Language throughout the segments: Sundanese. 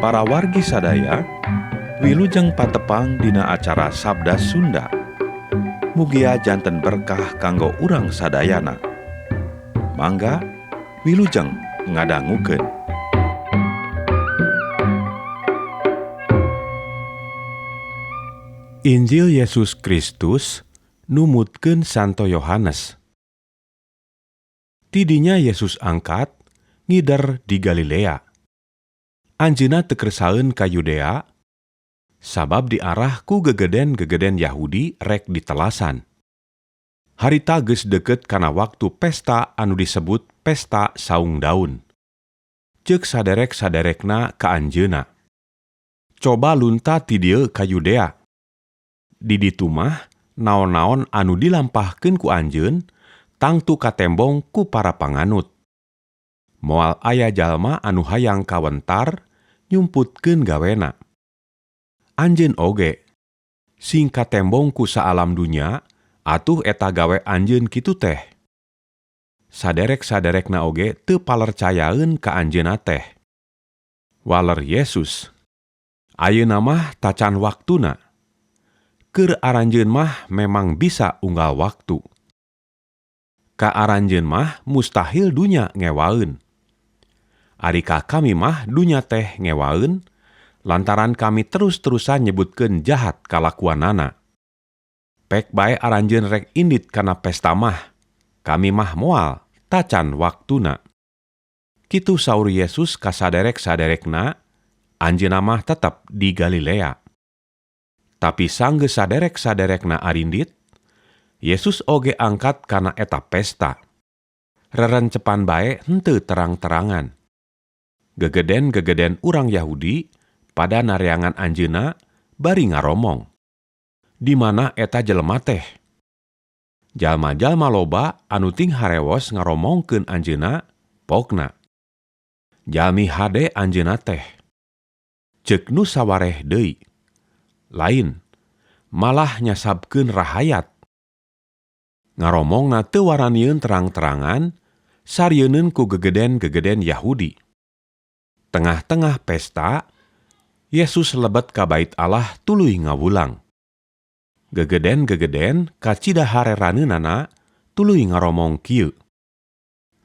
Para wargi sadaya, wilujeng patepang dina acara Sabda Sunda. Mugia janten berkah kanggo urang sadayana. Mangga wilujeng ngadangukeun. Injil Yesus Kristus numutkeun Santo Yohanes. Tidinya Yesus angkat ngider di Galilea. Anjeunna teu kersaeun ka Yudea, sabab diarah ku gegeden-gegeden Yahudi rek ditelasan. Harita geus deukeut kana waktu pesta anu disebut Pesta Saung Daun. Ceuk saderek-saderekna ka anjeunna, "Coba lunta ti dieu ka Yudea. Di ditu mah naon-naon anu dilampahkeun ku anjeun tangtu katembong ku para panganut." Moal aya jalma anu hayang kawentar nyumputkeun gawena. Anjeun oge sing katembong ku saalam dunya atuh eta gawe anjeun kitu teh. Saderek-saderekna oge teu palercayaeun ka anjeunna teh. Waler Yesus, "Ayeuna mah tacan waktuna. Keur aranjeun mah memang bisa unggal waktu. Ka aranjeun mah mustahil dunya ngewaeun. Ari ka kami mah dunya teh ngewaeun lantaran kami terus-terusan nyebutkeun jahat kalakuanana. Pek bae aranjeun rek indit kana pesta mah, kami mah moal tacan waktuna." Kitu saur Yesus ka saderek-saderekna, anjeunna mah tetep di Galilea. Tapi sanggeus saderek-saderekna arindit, Yesus oge angkat kana eta pesta. Rerencepan bae henteu terang-terangan. Gegeden-gegeden urang Yahudi pada nareangan anjeunna bari ngaromong, "Di mana eta jelema teh?" Jalma-jalma loba anu ting harewos ngaromongkeun anjeunna pokna, "Jalmi hade anjeunna teh." Ceuk nu sawareh deui, "Lain, malah nyasabkeun rahayat." Ngaromongna teu waranieun terang-terangan sarieuneun ku gegeden-gegeden Yahudi. Tengah-tengah pesta, Yesus lebet ka bait Allah tuluy ngawulang. Gegeden-gegeden kacida hareraneunana tuluy ngaromong kieu,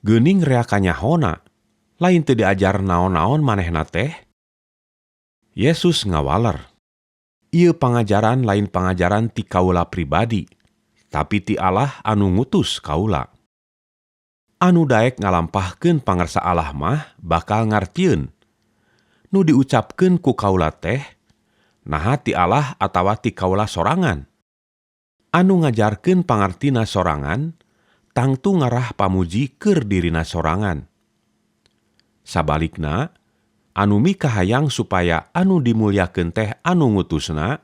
"Geuning rea kanyahona, lain teu diajar naon-naon manehna teh?" Yesus ngawaler, "Ieu pangajaran lain pangajaran ti kaula pribadi, tapi ti Allah anu ngutus kaula. Anu daek ngalampahkeun pangarsa Allah mah bakal ngartieun. Nu diucapkeun ku kaula teh, naha ti Allah atawa ti kaula sorangan. Anu ngajarkeun pangartina sorangan, tangtu ngarah pamuji keur dirina sorangan. Sabalikna, anu mikahayang supaya anu dimulyakeun teh anu ngutusna,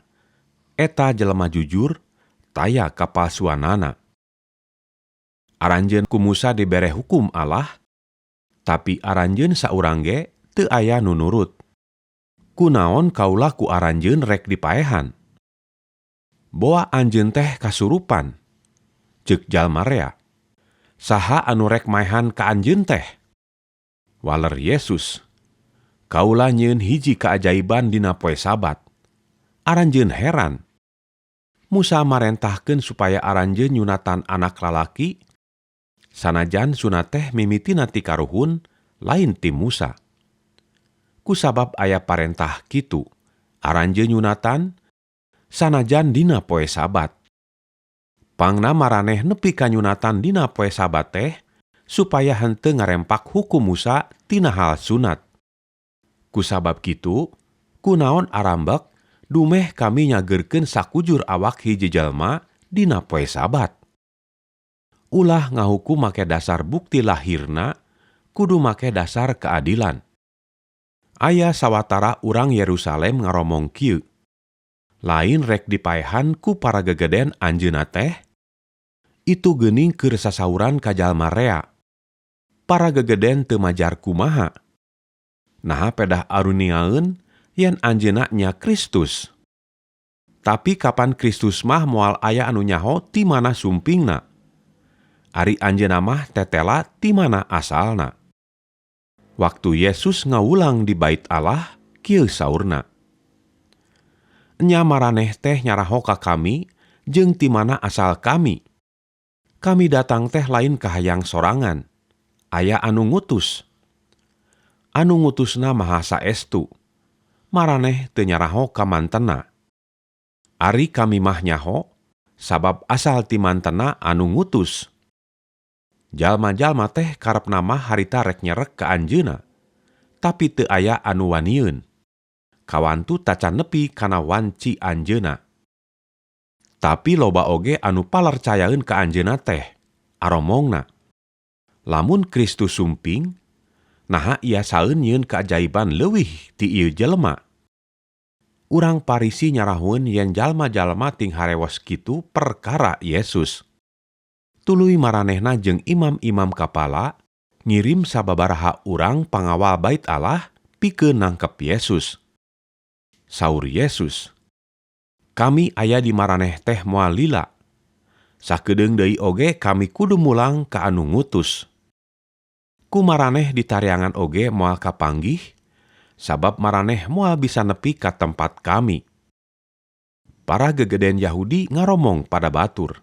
eta jelema jujur, taya kapalsuanana. Aranjeun ku Musa dibere hukum Allah, tapi aranjeun saurang ge teu aya nu nurut. Kunaon kaula ku aranjeun rek dipaehan? Boa anjeun teh kasurupan." Ceuk jalma rea, "Saha anu rek maehan ka anjeun teh?" Waler Yesus, "Kaula nyieun hiji kaajaiban dina poe Sabat. Aranjeun heran. Musa marentahkeun supaya aranjeun nyunatan anak lalaki, sanajan sunat teh mimitina ti karuhun lain ti Musa. Kusabab aya parentah kitu, aranjeun nyunatan sanajan dina poe Sabat. Pangna maraneh nepi ka nyunatan dina poe Sabat teh supaya henteu ngarempak hukum Musa tina hal sunat. Kusabab kitu, kunaon arambek dumeh kami nyageurkeun sakujur awak hiji jalma dina poe Sabat? Ulah ngahukum make dasar bukti lahirna, kudu make dasar keadilan." Aya sawatara urang Yerusalem ngaromong kieu, "Lain rek dipaehan ku para gegeden anjeunna teh? Itu geuning keur sasauran ka jalma rea. Para gegeden teu majar kumaha. Naha pedah aruniaeun yen anjeunna nya Kristus. Tapi kapan Kristus mah moal aya anu nyaho ti mana sumpingna. Ari anjeunna mah tetela ti mana asalna." Waktu Yesus ngawulang di bait Allah, Kieu saurna. Nya maraneh teh nyaraho ka kami jeung ti mana asal kami. Kami datang teh lain kahayang sorangan. Aya anu ngutus. Anu ngutusna maha saestu. Maraneh teu nyaraho ka mantena. Ari kami mah nyaho, sabab asal ti mantena anu ngutus. Jalma-jalma teh karepna mah harita rek nyerek ka anjeunna, tapi teu aya anu wanieun. Kawantu tacan nepi kana wanci anjeunna. Tapi loba oge anu palarcayaeun ka anjeunna teh, aromongna. Lamun Kristus sumping, naha ia saeun nyieun keajaiban leuwih ti ieu jelema. Urang Parisi nyarahueun yen jalma-jalma ting harewos kitu perkara Yesus. Tuluy maranehna jeung imam-imam kapala ngirim sababaraha urang pangawal Bait Allah pikeun nangkep Yesus. Saur Yesus, "Kami aya di maraneh teh moal lila. Sakedeung deui oge kami kudu mulang ka anu ngutus. Ku maraneh ditariangan oge moal kapanggih, sabab maraneh moal bisa nepi ka tempat kami." Para gegeden Yahudi ngaromong pada batur.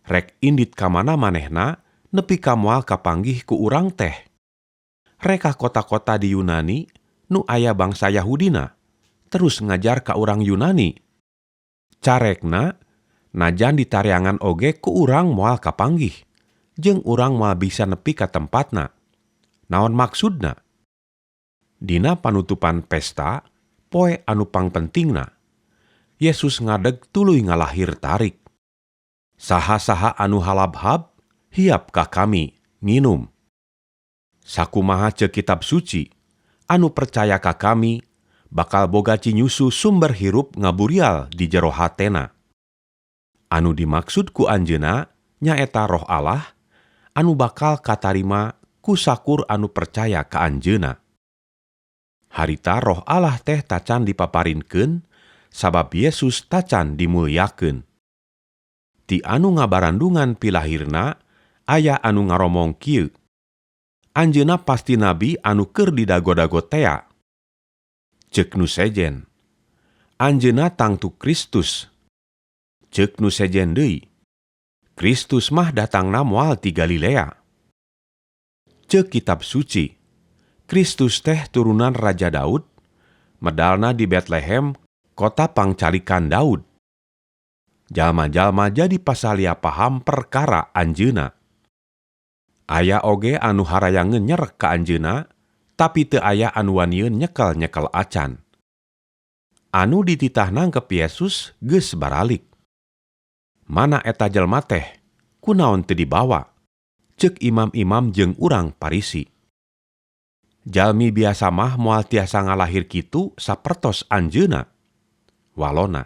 Rek indit ka mana manehna nepi ka moal kapanggih ku urang teh. Rek ka kota-kota di Yunani nu aya bangsa Yahudina, terus ngajar ka urang Yunani. Carekna, najan ditariangan oge ku urang moal kapanggih, jeung urang moal bisa nepi ka tempatna. Naon maksudna? Dina panutupan pesta, poe anu pangpentingna, Yesus ngadeg tuluy ngalahir tarik. Saha-saha anu halabhab, hiap ka kami, nginum. Sakumaha ceuk kitab suci, anu percaya ka kami, bakal boga cinyusu sumber hirup ngaburial di jero hatena. Anu dimaksud ku anjeunna nyaeta Roh Allah, anu bakal katarima ku sakur anu percaya ka anjeunna. Harita Roh Allah teh tacan dipaparinkeun, sabab Yesus tacan dimulyakeun. Ti anu ngabarandungan pilahirna, aya anu ngaromong kieu. Anjeunna pasti nabi anu keur didago-dago tea. Ceuk nu sejen, anjeunna tangtu Kristus. Ceuk nu sejen deui, Kristus mah datangna moal ti Galilea. Ceuk kitab suci, Kristus teh turunan Raja Daud, medalna di Betlehem, kota pangcalikan Daud. Jalma-jalma jadi pasalia paham perkara anjeunna. Aya oge anu harayangeun nyerek ka anjeunna, tapi teu aya anu wanieun nyekel-nyekel acan. Anu dititah nangkep Yesus geus baralik. Mana eta jelma teh? Kunaon teu dibawa? Ceuk imam-imam jeung urang Parisi. Jalmi biasa mah moal tiasa ngalahir kitu sapertos anjeunna. Walona.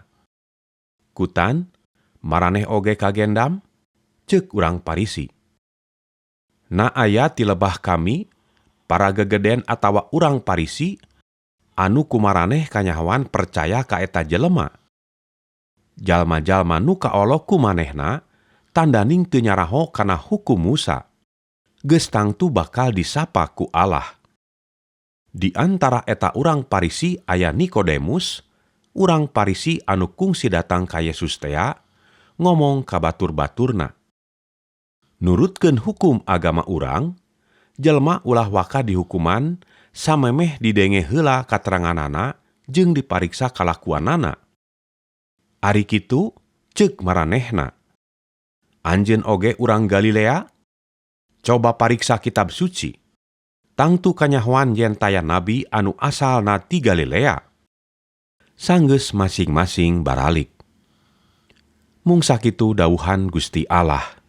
Kutan, maraneh oge kagendam? Ceuk urang Parisi. Na aya ti lebah kami, para gegeden atawa urang Parisi, anu kumaraneh kanyahoan percaya ka eta jelema. Jalma-jalma nu kaolo ku manehna, tandaning teu nyaraho kana hukum Musa. Geus tangtu bakal disapa ku Allah. Di antara eta urang Parisi aya Nikodemus, urang Parisi anu kungsi datang ka Yesus tea, ngomong ka batur-baturna. Nurutkeun hukum agama urang, jelma ulah waka dihukuman samemeh didenge heula kateranganana jeung dipariksa kalakuanana. Ari kitu ceuk maranehna. Anjeun oge urang Galilea? Coba pariksa kitab suci. Tangtu kanyahoan yen taya nabi anu asalna ti Galilea. Sanggeus masing-masing baralik. Mung sakitu dawuhan Gusti Allah.